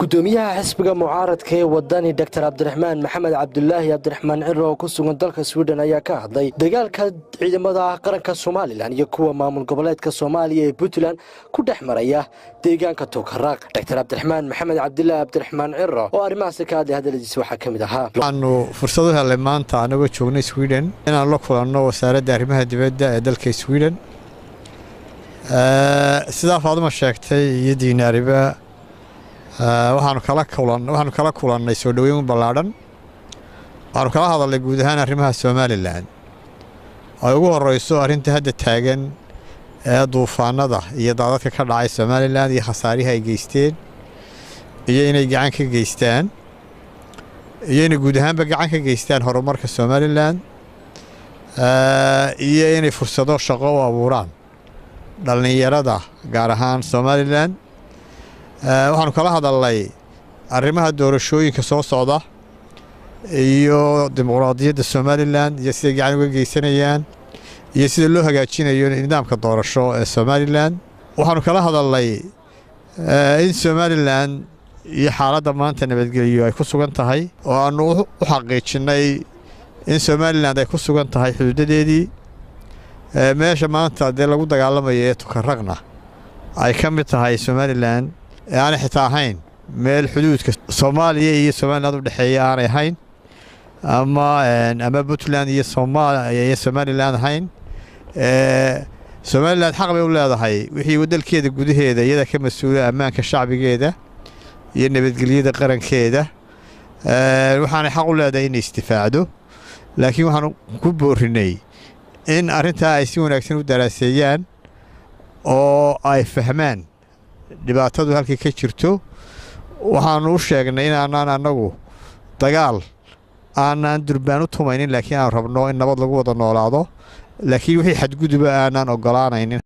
Gudoomiyaha xisbiga mucaaradka ee Wadani, Doctor Cabdiraxmaan Maxamed Cabdulaahi Cabdiraxmaan Ciro, oo ku sugan dalka Sweden, ayaa ka hadlay dagaalka ciidamada qaranka Somalilan iyo kuwa maamul goboleedka Soomaaliya ee Puntland ku dhex maraya deegaanka Tuukaraaq. Doctor Cabdiraxmaan Maxamed Cabdilaahi Cabdiraxmaan Ciro oo arrimahaasi ka hadlay, hadaladiisa waxaa ka mid ahaa: Waxaanu fursad u helay maanta, anagoo joognay Sweden, inaan la kulanno wasaaradda arrimaha dibadda ee dalka Sweden. Sidaa Faaduma sheegtay iyo Diinaariba, waxaanu kala kulannay soo dhoweyn ballaadhan. Waxaanu kala hadalnay guud ahaan arrimaha Somalilan, ay ugu horeyso arrinta hadda taagan ee duufaanada iyo daadadka ka dhacay Somalilan iyo khasaarihii ay geysteen, iyo inay gacan ka geystaan, iyo inay guud ahaanba gacan ka geystaan horumarka Somalilan, iyo inay fursado shaqo u abuuraan dhallinyarada, gaar ahaan Somalilan. Waxaanu kala hadalnay arrimaha doorashooyinka soo socda iyo dimuqraadiyadda Somalilan, iyo siday gacan uga geysanayaan, iyo sida loo hagaajinayo nidaamka doorasho ee Somalilan. Waxaanu kala hadalnay in Somalilan iyo xaaladda maanta nabadgelyo ay ku sugan tahay, oo aanu u xaqiijinnay in Somalilan ay ku sugan tahay xuduudadeedii, meesha maanta dee lagu dagaalamayo ee Tukaraqna ay ka mid tahay Somalilan, ee aanay xitaa ahayn meel xuduudka Soomaaliya iyo Somalilan u dhexeeya aanay ahayn, ama Puntland iyo iyo Somalilan ahayn. Somalilan xaq bay u leedahay wixii dalkeeda gudaheeda, iyada ka mas-uula ammaanka shacbigeeda iyo nabadgelyada qarankeeda, waxaanay xaq u leedahay inay isdifaacdo. Laakiin waxaanu ku boorinay in arrintaa ay si wanaagsan u daraaseeyaan oo ay fahmaan dhibaatadu halkay ka jirto. Waxaanu u sheegnay inaanaan annagu dagaal aanaan durbaan u tumaynin, laakiin aan rabno in nabad lagu wada noolaado, laakiin wixii xadguduba aanaan ogolaanaynin.